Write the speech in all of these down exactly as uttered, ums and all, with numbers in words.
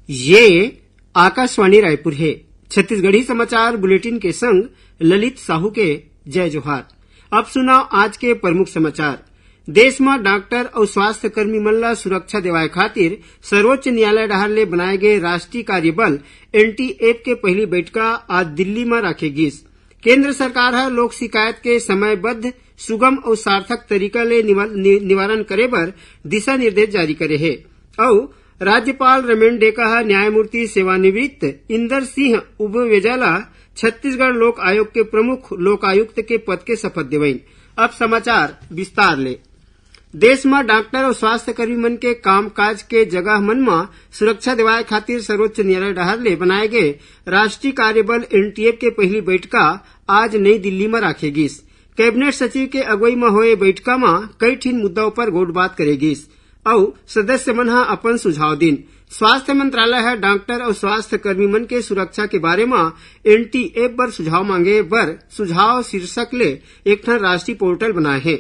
ये आकाशवाणी रायपुर हे। छत्तीसगढ़ी समाचार बुलेटिन के संग ललित साहू के जय जोहार। अब सुनव आज के प्रमुख समाचार। देश म डॉक्टर अउ स्वास्थ्य कर्मी मन ल सुरक्षा देवाय खातिर सर्वोच्च न्यायालय डहार ले बनाए गे राष्ट्रीय कार्यबल, एनटीएफ, के पहिली बइठका आज दिल्ली म राखे गिस। केंद्र सरकार ह लोक शिकायत के समयबद्ध, सुगम अउ सार्थक तरीका ले निवा-, नि-, निवारण करे बर दिशा निर्देश जारी करे हे। अउ राज्यपाल रमेन डेका ह न्यायमूर्ति सेवानिवृत्त इंदर सिंह उबवेजा ल छत्तीसगढ़ लोक आयोग के प्रमुख लोकायुक्त के पद के शपथ देवइन। अब समाचार विस्तार ले। देश म डॉक्टर अउ स्वास्थ्य कर्मी मन के कामकाज के जगह मन म सुरक्षा देवाय खातिर सर्वोच्च न्यायालय डहार ले बनाए गे राष्ट्रीय कार्यबल, एनटीएफ, के पहिली बइठका आज नई दिल्ली म राखे गिस। कैबिनेट सचिव के अगुवई म होए बइठका म कई ठिन मुद्दा उपर गोठबात करे गिस अउ सदस्य मन ह अपन सुझाव दिन। स्वास्थ्य मंत्रालय ह डॉक्टर अउ स्वास्थ्य कर्मी मन के सुरक्षा के बारे म एनटीएफ बर सुझाव मांगे बर सुझाव शीर्षक ले एक ठन राष्ट्रीय पोर्टल बनाए हे।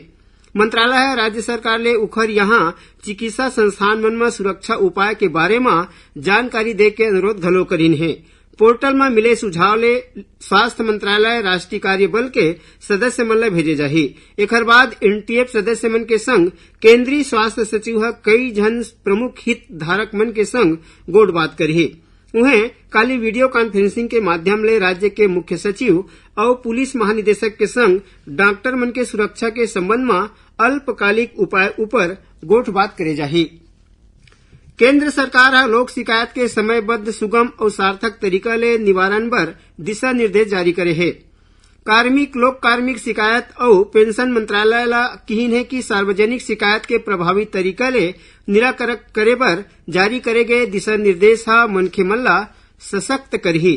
मंत्रालय ह राज्य सरकार ले उखर यहां चिकित्सा संस्थान मन म सुरक्षा उपाय के बारे म जानकारी दे के अनुरोध घलो करिन हे। पोर्टल म मिले सुझाव ले स्वास्थ्य मंत्रालय राष्ट्रीय कार्य बल के सदस्य मन ल भेजे जाही। एखर बाद एनटीएफ सदस्य मन के संग केंद्रीय स्वास्थ्य सचिव ह कई झन प्रमुख हित धारक मन के संग गोठबात करही। उहें, काली वीडियो कॉन्फ्रेंसिंग के माध्यम ले राज्य के मुख्य सचिव अउ पुलिस महानिदेशक के संग डॉक्टर मन के सुरक्षा के संबंध म अल्पकालिक उपाय उपर गोठबात करे जाही। केंद्र सरकार ह लोक शिकायत के समयबद्ध, सुगम अउ सार्थक तरीका ले निवारण बर दिशा निर्देश जारी करे हे। कार्मिक, लोक कार्मिक शिकायत अउ पेंशन मंत्रालय ल किहिन हे कि सार्वजनिक शिकायत के प्रभावी तरीका ले निराकरण करे बर जारी करे गए दिशा निर्देश ह मनखे मन ल सशक्त करही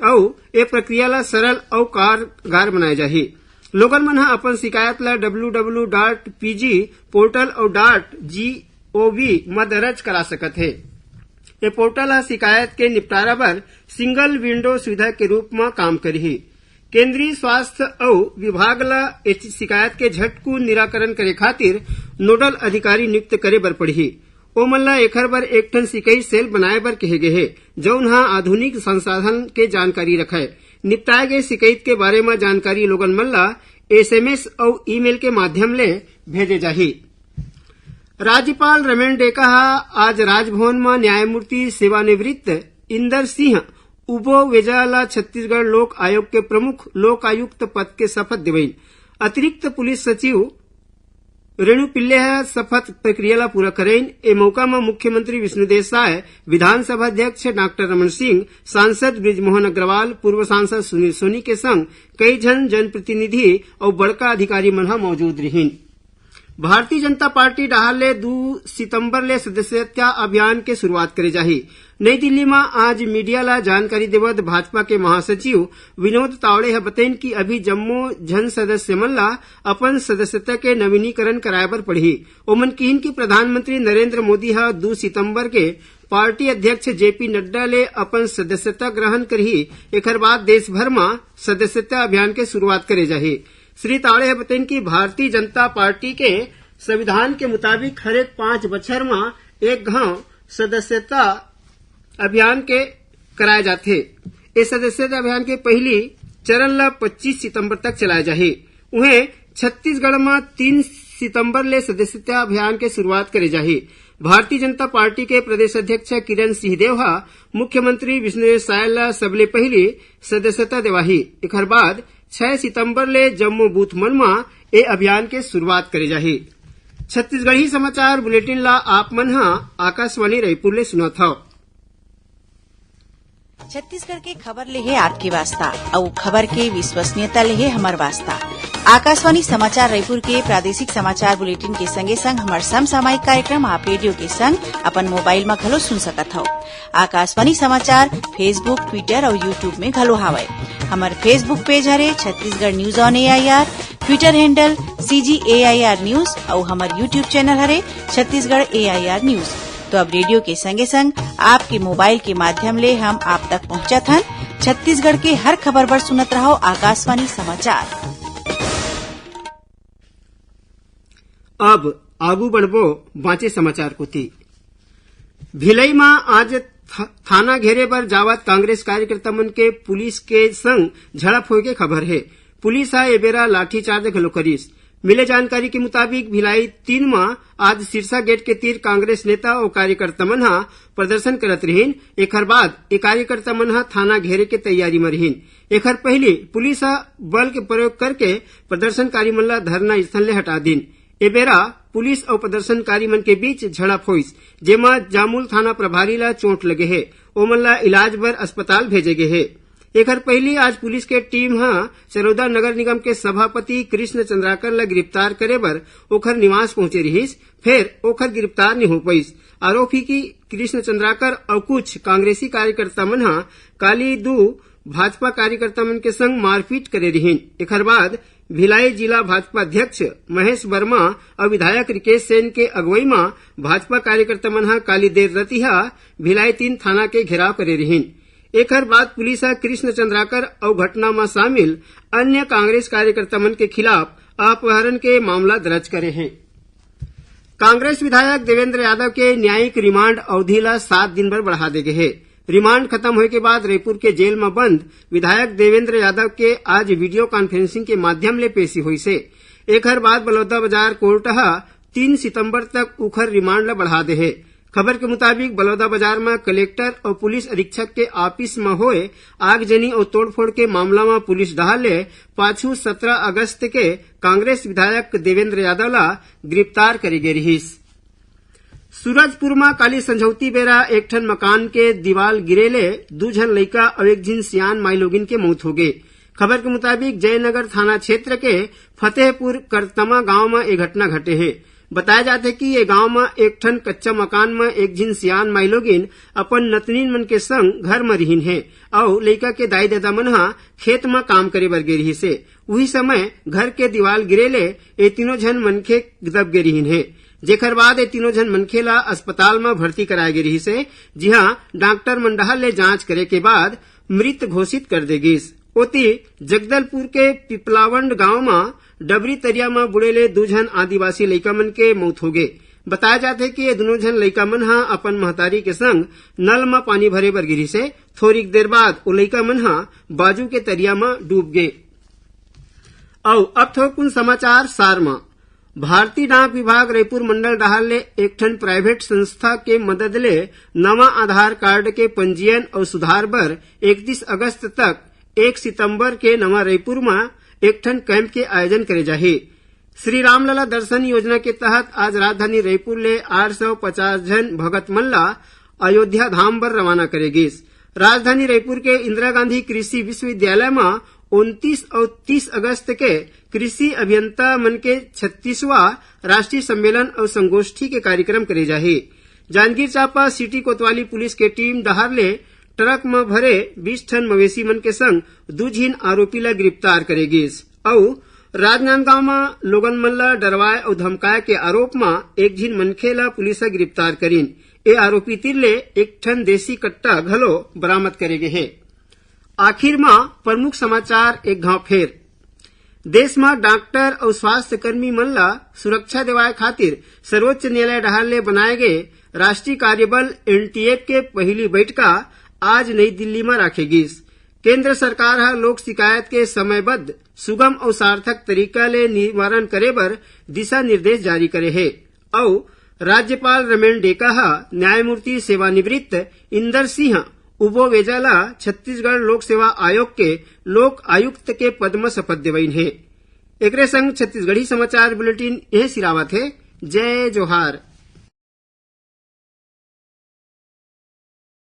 अउ ए प्रक्रिया ल सरल अउ कारगर बनाए जाही। लोगन मन ह अपन शिकायत ल W W dot PG portal अउ डॉट जीओवी म दर्ज करा सकत हे। ए पोर्टल ह शिकायत के निपटारा बर सिंगल विंडो सुविधा के रूप म काम करही। केंद्रीय स्वास्थ्य अउ विभाग ल ए शिकायत के झटकुन निराकरण करे खातिर नोडल अधिकारी नियुक्त करे बर पड़ही। ओमन ल एखर बर एक ठन सिकई सेल बनाए बर कहे गे हे, जउन ह आधुनिक संसाधन के जानकारी रखय। निपटाए गे सिकईत के बारे म जानकारी लोगन मन ल एसएमएस अउ ईमेल के माध्यम ले भेजे जाही। राज्यपाल रमेन डेका ह आज राजभवन म न्यायमूर्ति सेवानिवृत्त इंदर सिंह उबो वेजा ल छत्तीसगढ़ लोक आयोग के प्रमुख लोकायुक्त पद के शपथ देवइन। अतिरिक्त पुलिस सचिव रेणु पिल्ले ह शपथ प्रक्रिया ल पूरा करइन। ए मौका म मुख्यमंत्री विष्णुदेव साय, विधानसभा अध्यक्ष डॉक्टर रमन सिंह, सांसद बृजमोहन अग्रवाल, पूर्व सांसद सुनील सोनी के संग कई झन जनप्रतिनिधि अउ बड़का अधिकारी मन ह मौजूद रिहीन। भारतीय जनता पार्टी डहार ले दू सितंबर ले सदस्यता अभियान के शुरुआत करे जाही। नई दिल्ली म आज मीडिया ल जानकारी देवत भाजपा के महासचिव विनोद तावड़े ह बतइन कि अभी जम्मो झन सदस्य मन ल अपन सदस्यता के नवीनीकरण कराए बर पड़ही। ओमन किहिन कि प्रधानमंत्री नरेंद्र मोदी ह दू सितंबर के पार्टी अध्यक्ष जेपी नड्डा ले अपन सदस्यता ग्रहण करही। एखर बाद देश भर म सदस्यता अभियान के शुरुआत करे जाही। श्री तावड़े ह बतइन कि भारतीय जनता पार्टी के संविधान के मुताबिक हरेक पांच बछर म एक घांव सदस्यता अभियान के कराए जाथे। ए सदस्यता अभियान के पहिली चरण ल पच्चीस सितंबर तक चलाए जाही। उहें, छत्तीसगढ़ म तीन सितंबर ले सदस्यता अभियान के शुरुआत करे जाही। भारतीय जनता पार्टी के प्रदेश अध्यक्ष किरण सिंहदेव ह मुख्यमंत्री विष्णुदेव साय ल सबले पहिली सदस्यता देवाही। एखर बाद छह सितंबर ले जम्मो बूथ मन म ए अभियान के शुरुआत करे जाही। छत्तीसगढ़ी समाचार बुलेटिन ला आप मन ह आकाशवाणी रायपुर ले सुनत हव। छत्तीसगढ़ के खबर ले हे आपके वास्ता, अउ खबर के विश्वसनीयता ले हे हमर वास्ता। आकाशवाणी समाचार रायपुर के प्रादेशिक समाचार बुलेटिन के संगे संग हमर समसामयिक कार्यक्रम आप रेडियो के संग अपन मोबाइल म घलो सुन सकत हव। आकाशवाणी समाचार Facebook, Twitter अउ YouTube में घलो हावय। हमर Facebook पेज हरे Chhattisgarh news on AIR, Twitter handle CG AIR news अउ हमर YouTube चैनल हरे छत्तीसगढ़ एआईआर न्यूज। तो अब रेडियो के संगे संग आपके मोबाइल के माध्यम ले हम आप तक पहुंचत हन। छत्तीसगढ़ के हर खबर बर सुनत रहव आकाशवाणी समाचार। अब आगू बढ़बो बांचे समाचार कोती। भिलई म आज थाना घेरे बर जावत कांग्रेस कार्यकर्ता मन के पुलिस के संग झड़प होए के खबर हे। पुलिस ह ए बेरा लाठीचार्ज घलो करिस। मिले जानकारी के मुताबिक भिलाई तीन म आज सिरसा गेट के तीर कांग्रेस नेता अउ कार्यकर्ता मन ह प्रदर्शन करत रिहिन। एखर बाद ए कार्यकर्ता मन ह थाना घेरे के तैयारी म रिहिन। एखर पहिली पुलिस ह बल के प्रयोग करके प्रदर्शनकारी मन ल धरना स्थल ले हटा दिन। ए बेरा पुलिस अउ प्रदर्शनकारी मन के बीच झड़प होइस, जेमा जामुल थाना प्रभारी ल चोट लगे हे। ओमन ल इलाज बर अस्पताल भेजे गे हे। एखर पहिली आज पुलिस के टीम ह चरौदा नगर निगम के सभापति कृष्ण चंद्राकर ल गिरफ्तार करे बर ओखर निवास पहुंचे रिहिस, फेर ओखर गिरफ्तार नइ हो पाइस। आरोप हे कि कृष्ण चंद्राकर अउ कुछ कांग्रेसी कार्यकर्ता मन ह काली दू भाजपा कार्यकर्ता मन के संग मारपीट करे रिहिन। एखर बाद भिलाई जिला भाजपा अध्यक्ष महेश वर्मा अउ विधायक रिकेश सेन के अगुवई म भाजपा कार्यकर्ता मन ह काली देर रतिहा भिलाई तीन थाना के घेराव करे रिहिन। एखर बाद पुलिस ह कृष्ण चंद्राकर अउ घटना म शामिल अन्य कांग्रेस कार्यकर्ता मन के खिलाफ अपहरण के मामला दर्ज करे हे। कांग्रेस विधायक देवेंद्र यादव के न्यायिक रिमांड अवधि ल सात दिन बर बढ़ा दे गे हे। रिमांड खत्म होए के बाद रईपुर के जेल म बंद विधायक देवेंद्र यादव के आज वीडियो कॉन्फ्रेंसिंग के माध्यम ले पेशी होइस हे। एखर बाद बलौदाबाजार कोर्ट ह तीन सितंबर तक उखर रिमांड ल बढ़ा दे हे। खबर के मुताबिक, बलौदाबाजार म कलेक्टर अउ पुलिस अधीक्षक के ऑफिस म होए आगजनी अउ तोड़फोड़ के मामला म पुलिस डहार ले पाछू सत्रह अगस्त के कांग्रेस विधायक देवेंद्र यादव ला गिरफ्तार करे गे रिहिस। सूरजपुर म काली संझौती बेरा एक ठन मकान के दीवाल गिरे ले दू झन लइका अउ एक झिन सियान माईलोगिन के मौत होगे। खबर के मुताबिक, जयनगर थाना क्षेत्र के फतेहपुर करतमा गांव म ए घटना घटे हे। बताया जाथे कि ये गांव म एक ठन कच्चा मकान म एक झिन सियान माईलोगिन अपन नतनीन मन के संग घर म रिहिन हे अउ लइका के दाई ददा मन ह खेत म काम करे बर गे रिहिस हे। उही समय घर के दीवाल गिरे ले ए तीनों झन मनखे दब गे रिहिन हे, जेखर बाद ए तीनों झन मनखे ला अस्पताल म भर्ती कराए गे रिहिस हे, जिहां डॉक्टर मन डहार ले जांच करे के बाद मृत घोषित कर दे गिस। ओती, जगदलपुर के पिपलावंड गांव म डबरी तरिया म बुड़े ले दू झन आदिवासी लइका मन के मौत होगे। बताया जाथे कि ये दूनों झन लइका मन ह अपन महतारी के संग नल म पानी भरे बर गिरिस हे। थोरिक देर बाद ओ लइका मन ह बाजू के तरिया म डूब गे। अउ अब थोरकुन समाचार सार म। भारतीय डाक विभाग रईपुर मंडल डहार ले एक ठन प्राइवेट संस्था के मदद ले नवा आधार कार्ड के पंजीयन अउ सुधार बर इकतीस अगस्त तक एक सितंबर के नवा रईपुर म एक ठन कैंप के आयोजन करे जाही। श्री रामलला दर्शन योजना के तहत आज राजधानी रईपुर ले आठ सौ पचास झन भगत मन ला अयोध्या धाम बर रवाना करे गिस। राजधानी रईपुर के इंदिरा गांधी कृषि विश्वविद्यालय म उनतीस अउ तीस अगस्त के कृषि अभियंता मन के छत्तीसवां राष्ट्रीय सम्मेलन अउ संगोष्ठी के कार्यक्रम करे जाही। जांजगीर चांपा सिटी कोतवाली पुलिस के टीम डहार ले ट्रक म भरे बीस ठन मवेशी मन के संग दू झिन आरोपी ला गिरफ्तार करे गिस अउ राजनांदगांव म लोगन मन ला डरवाए अउ धमकाए के आरोप म एक झिन मनखे ला पुलिस ह गिरफ्तार करिन। ए आरोपी तीर ले एक ठन देसी कट्टा घलो बरामद करे गे हे। आखिर म प्रमुख समाचार एक घांव फेर। देश म डॉक्टर अउ स्वास्थ्य कर्मी मन ला सुरक्षा देवाए खातिर सर्वोच्च न्यायालय डहार ले बनाए गे राष्ट्रीय कार्यबल, एनटीएफ, के पहिली बइठका आज नई दिल्ली म राखे गिस। केंद्र सरकार ह लोक शिकायत के समयबद्ध, सुगम अउ सार्थक तरीका ले निवारण करे बर दिशा निर्देश जारी करे हे। अउ राज्यपाल रमेन डेका ह न्यायमूर्ति सेवानिवृत्त इंदर सिंह उबोवेजा ला छत्तीसगढ़ लोक सेवा आयोग के लोक आयुक्त के पद म शपथ देवइन हे। एकरे संग छत्तीसगढ़ी समाचार बुलेटिन इहें सिरावत हे। जय जोहार।